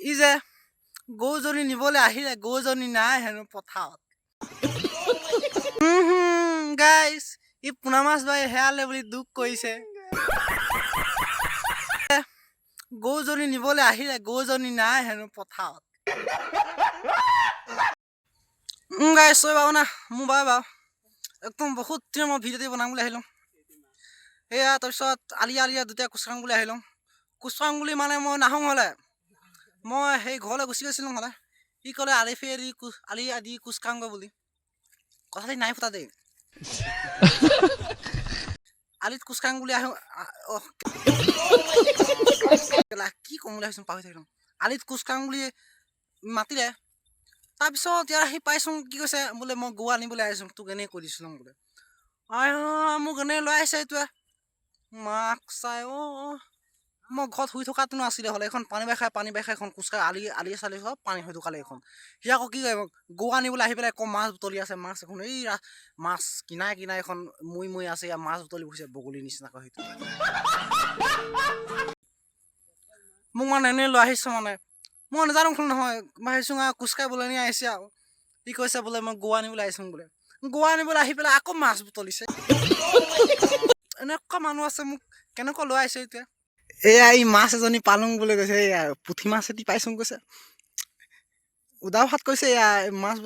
ই যে গৰুজনী নিবলৈ আহিলে, গৰুজনী নাই হেনো পথাৰত। গাইছ, ই পোনা মাছ বাই হেৰালে বুলি দুখ কৰিছে। গৰুজনী নিবলৈ আহিলে, গৰুজনী নাই হেনো পথাৰত। গাইছ, চৈ বাৰু না মোৰ বাৰু বাৰু একদম বহুত দিনৰ মই ভিডিঅ' বনাম বুলি আহিলোঁ। সেয়া তাৰপিছত আলি আলিয়া দুটা কোচকাং বুলি আহিলোঁ। কোচকাং বুলি মানে মই নাহোঁ হ'লে মই সেই ঘৰলৈ গুচি গৈছিলোঁ। হ'লে সি ক'লে আলি ফেৰি আলি আদি কোচকাংগৈ বুলি। কথাটো নাই ফুটা দেই। আলিত কোচকাং বুলি আহোঁ। কি ক'ম বুলি ভাবিছোঁ, পাহৰি থাকিলোঁ। আলিত কোচকাং বুলি মাতিলে। তাৰপিছত ইয়াত আহি পাইছোঁ, কি কৈছে বোলে, মই গৰু আনিবলৈ আহিছোঁ, তোক এনেই কৈ দিছিলোঁ বোলে। আই মোক এনেই লৈ আহিছে এইটোৱে মাক চাই। অ' মই ঘৰত শুই থকাটো নাছিলে হ'লে এইখন পানী বাই খাই, পানী বাই খাই এইখন খোজকাঢ়ি আলি আলি চালি চব পানী হৈ ঢুকালে এইখন। সি আকৌ কি কয়, গৰু আনিবলৈ আহি পেলাই আকৌ মাছ বুটলি আছে। মাছ এখন এই মাছ কিনাই কিনাই এখন মৰি মৰি আছে। ইয়াত মাছ বুটলি ফুৰিছে বগলী নিচিনাকৈ। সেইটো মোক মানে এনেই লৈ আহিছে, মানে মই নাজানো নহয়। ভাবিছোঁ আৰু খোজকাঢ়িবলৈ নি আহিছে আৰু সি কৈছে বোলে মই গৰু আনিবলৈ আহিছোঁ বোলে। গৰু আনিবলৈ আহি পেলাই আকৌ মাছ বুটলিছে। এনেকুৱা মানুহ আছে, মোক কেনেকুৱা লৈ আহিছে এতিয়া। এয়া এই মাছ এজনী পালোং বুলি কৈছে। এয়া পুঠি মাছ এটি পাইছোং কৈছে। উদা ভাত কৈছে। এয়া মাছ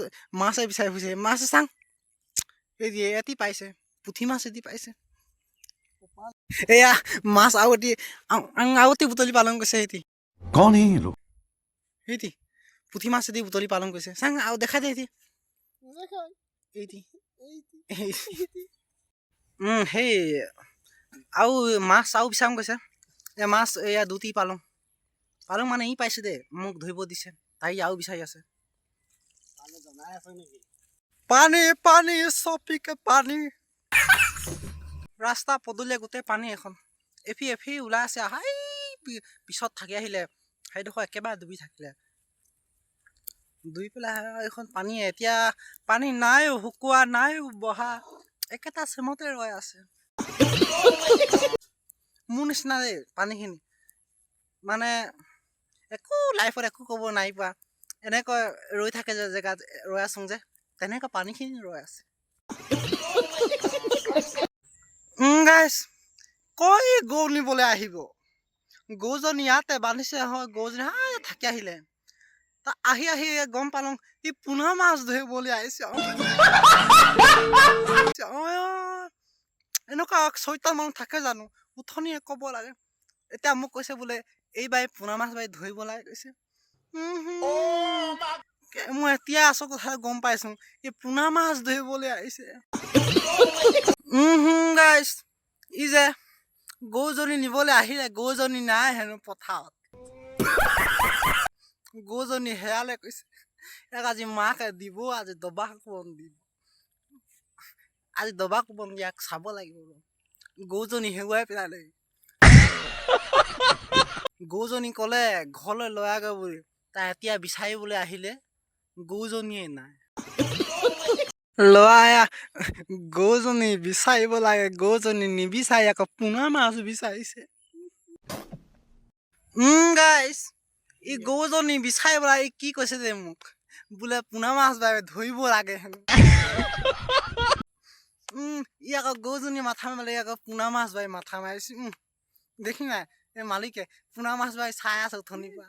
মাছে বিচাৰি ফুৰিছে। মাছ চাং, এই এটি পাইছে, পুঠি মাছ এটি পাইছে। এয়া মাছ আৰু এটি আৰু এটি বুটলি পালং কৈছে। সেইটি कौन है ये लोग? সেইটি পুঠি মাছ এটি বুটলি পালং কৈছে। চাং আৰু দেখাই দে এইটি এইটি। সেই আৰু মাছ আৰু বিচাৰোঁ কৈছে। এই মাছ এয়া দুটি পালোঁ পালোঁ মানে ই পাইছে দেই, মোক ধৰিব দিছে। তাই আৰু বিচাৰি আছে। পানী পানী চপিকে পানী, ৰাস্তা পদূলিয়ে গোটেই পানী। এখন এফি এফি ওলাই আছে। হাই পিছত থাকি আহিলে সেইডোখৰ একেবাৰে ডুবি থাকিলে। ডুবি পেলাই এইখন পানী এতিয়া পানী নাইও, শুকোৱা নাইও, বহা একেটা চেমতে ৰৈ আছে। মোৰ নিচিনা দেই পানীখিনি মানে একো লাইফত একো ক'ব নাই পোৱা, এনেকৈ ৰৈ থাকে যে জেগাত ৰৈ আছোং যে তেনেকৈ পানীখিনি ৰৈ আছে। গাইছ, কৈ গৰু নিবলৈ আহিব, গৰুজনী ইয়াতে বান্ধিছে হয়। গৰুজনী হাই থাকি আহিলে। তা আহি আহি গম পালোঁ ই পোনা মাছ ধৰিবলৈ আহিছে। এনেকুৱা চৈতান মানুহ থাকে জানো? উঠনিয়ে ক'ব লাগে। এতিয়া মোক কৈছে বোলে এই বাই পোনা মাছ বাই ধৰিব লাগে কৈছে। মই এতিয়া আচল কথা গম পাইছো, এই পোনা মাছ ধৰিবলৈ আহিছে। গাইছ, ই যে গৰুজনী নিবলৈ আহিলে, গৰুজনী নাই হেনো পথাৰত। গৰুজনী হেৰালে কৈছে। ইয়াক আজি মাকে দিব, আজি দবা কোবন দিব, আজি দবা কোবন ইয়াক চাব লাগিব। গৰুজনী হেৰুৱাই পেলালে। গৰুজনী ক'লে ঘৰলৈ লৈ আগে বুলি, তাই এতিয়া বিচাৰিবলৈ আহিলে গৰুজনীয়ে নাই। ল'ৰা গৰুজনী বিচাৰিব লাগে, গৰুজনী নিবিচাৰি আকৌ পোনা মাছ বিচাৰিছে। গাইছ, ই গৰুজনী বিচাৰিব লাগে, কি কৈছে যে মোক বোলে পোনা মাছ বাবে ধৰিব লাগে হেনো। ই আকৌ গৰুজনী মাথা মাৰিলে, আকৌ পোনা মাছ বাই মাথা মাৰিছে। দেখি নাই, এই মালিকে পোনা মাছ বাই চাই আছে উঠনিৰ পৰা।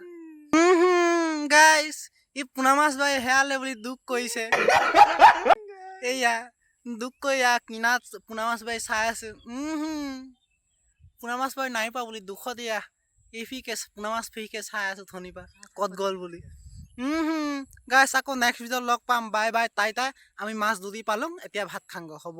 গাইছ, ই পোনা মাছ বাই হেৰালে বুলি দুখ কৰিছে। এইয়া দুখ কৰি কিনাত পোনা মাছ বাই চাই আছে। পোনা মাছ বাই নাই পোৱা বুলি দুখত এয়া এই ফিকে পোনা মাছ ফিকে চাই আছে উঠনিৰ পৰা ক'ত গ'ল বুলি। গাইছ, আকৌ নেক্সট ভিডিঅ'ত লগ পাম। বাই বাই, তাই তাই আমি মাছ দুটি পালোঁ, এতিয়া ভাত খাংগৈ হ'ব।